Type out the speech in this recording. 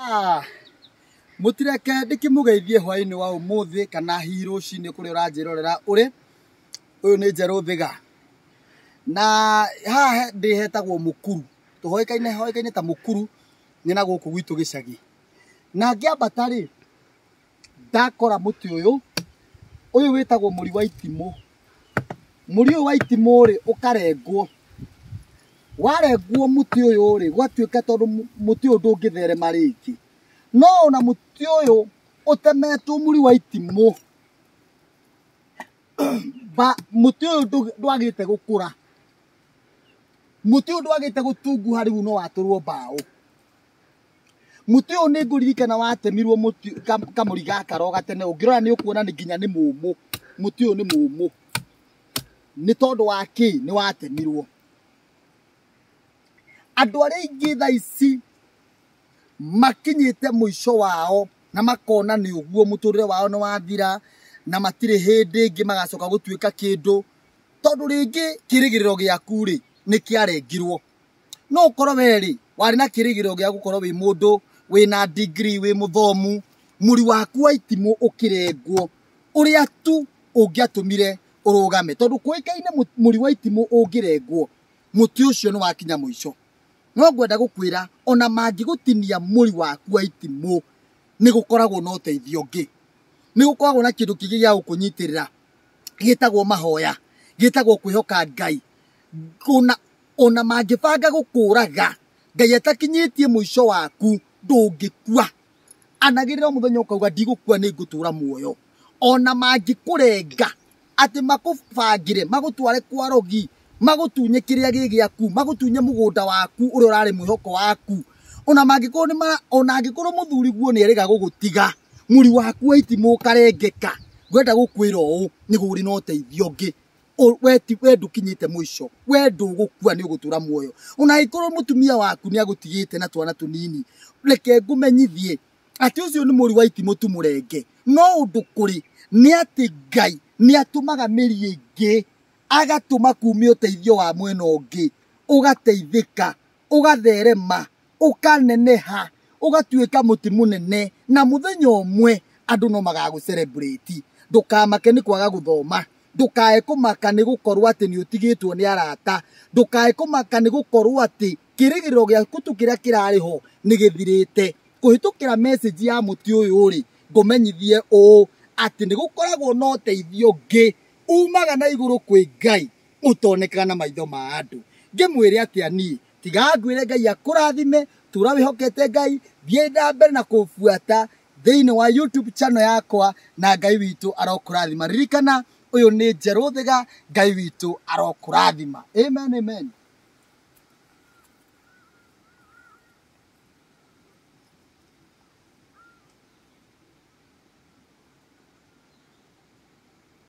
Ah, mũtireke ndĩkĩmũgeithie hwaĩ-inĩ wa ũmũthĩ kana hihi rũcinĩ kũrĩa ũranjĩrorera ũrĩ. Ũyũ nĩ Njerũ Thiga na haha ndĩ hetagwo Mũkuru, tũhoĩkaine hoĩkaine ta Mũkuru, nĩ na gũkũ gwitũ gĩcagi. Na ngĩambata rĩ, ndakora mũtĩ ũyũ, ũyũ wĩtagwo mũri wa itimũ. Mũri ũyũ wa itimũ rĩ, ũkarengwo. Warengwo mũtĩ ũyũ rĩ, gwatuĩka tondũ mũtĩ ũyũ ndũngĩtherema rĩngĩ. No ona mũtĩ ũyũ ũtemetwo mũri wa itimũ, ba mũtĩ ũyũ ndwagĩte gũkũra. Mũtĩ ũyũ ndwagĩte gũtunguha rĩu no watũrwo mbaũ. Mũtĩ ũyũ nĩ ngũririkana watemirwo mũtĩ kamũri gaka ro gatene, ũngĩrora nĩ ũkuona nĩ nginya nĩ mũmũ. Mũtĩ ũyũ nĩ mũmũ. Nĩ tondũ wa kĩ? Nĩ watemirwo. Andũ arĩa aingĩ thaa ici makinyĩte mũico wao na makona nĩ ũguo mũtũrĩre wao nĩ wathira na matirĩ hĩndĩ ĩngĩ magacoka gũtuĩka kĩndũ, tondũ rĩngĩ kĩrĩgĩrĩro gĩaku rĩ nĩ kĩarengirwo. No ũkorwo we rĩ warĩ na kĩrĩgĩrĩro gĩa gũkorwo wĩ mũndũ wĩna degree, wĩ mũthomu, mũri waku wa itimũ ũkĩrengwo ũrĩa tu ũngĩatũmire ũrũgame, tondũ kũĩkaine mũri wa itimũ ũngĩrengwo mũtĩ ũcio nĩ wakinya mũico. No ngwenda gũkwĩra ona mangĩgũtinia mũri waku wa itimũ nĩ gũkoragwo na ũteithio ũngĩ, nĩ gũkoragwo na kĩndũ kĩngĩ gĩa gũkũnyitĩrĩra gĩtagwo mahoya, gĩtagwo kwĩhoka Ngai. Ona mangĩbanga gũkũraga, Ngai atakinyĩtie mũico waku ndũngĩkua. Anagĩrĩra o mũthenya ũkauga ndigũkua nĩ ngũtũra muoyo. Ona mangĩkũrenga atĩ makũbangĩre magũtware kwa rogi, magũtunye kĩrĩa gĩ gĩaku, magũtunye mũgũnda waku ũrĩa ũrarĩ mwĩhoko waku, ona mangĩkorwo nĩ ona angĩkorwo mũthuri guo nĩ erĩga gũgũtiga, mũri waku wa itimũ ũkarengeka, ngwenda gũkwĩra ũũ nĩ kũrĩ na ũteithio ũngĩ. We ndũkinyĩte mũico, we ndũgũkua nĩ ũgũtũra muoyo. Ona angĩkorwo mũtumia waku nĩ agũtigĩte na twana tũnini, reke ngũmenyithie atĩ ũcio nĩ mũri wa itimũ tu mũrenge. No ũndũ kũrĩ nĩ atĩ Ngai nĩ atũmaga mĩri ĩngĩ, agatũma kume ũteithio wa mwena ũngĩ, ũgateithĩka, ũgatherema, ũkaneneha, ũgatuĩka mũtĩ mũnene, na mũthenya ũmwe andũ no magagũ celebrate. Ndũkamake nĩ kwaga gũthoma, ndũkae kũmaka nĩ gũkorwo atĩ nĩ ũtigĩtwo nĩ arata, ndũkae kũmaka nĩ gũkorwo atĩ kĩrĩgĩrĩro gĩaku tu kĩrĩa kĩrarĩ ho nĩ gĩthirĩte. Kũhĩtũkĩra message ya mũtĩ ũyũ rĩ, ngũmenyithie ũũ atĩ nĩ gũkoragwo na ũteithio ũngĩ umaga na igũrũ kwĩ Ngai ũtonekaga na maitho ma andũ. Ngĩmwĩre atĩa niĩ? Tiga ngwĩre Ngai akũrathime, tũra wĩhokete Ngai, thiĩ na mbere na kũbuata thĩinĩ wa YouTube channel yakwa na Ngai witũ arokũrathima. Ririkana ũyũ nĩ Njerũ Thiga, Ngai witũ arokũrathima. Amen, amen.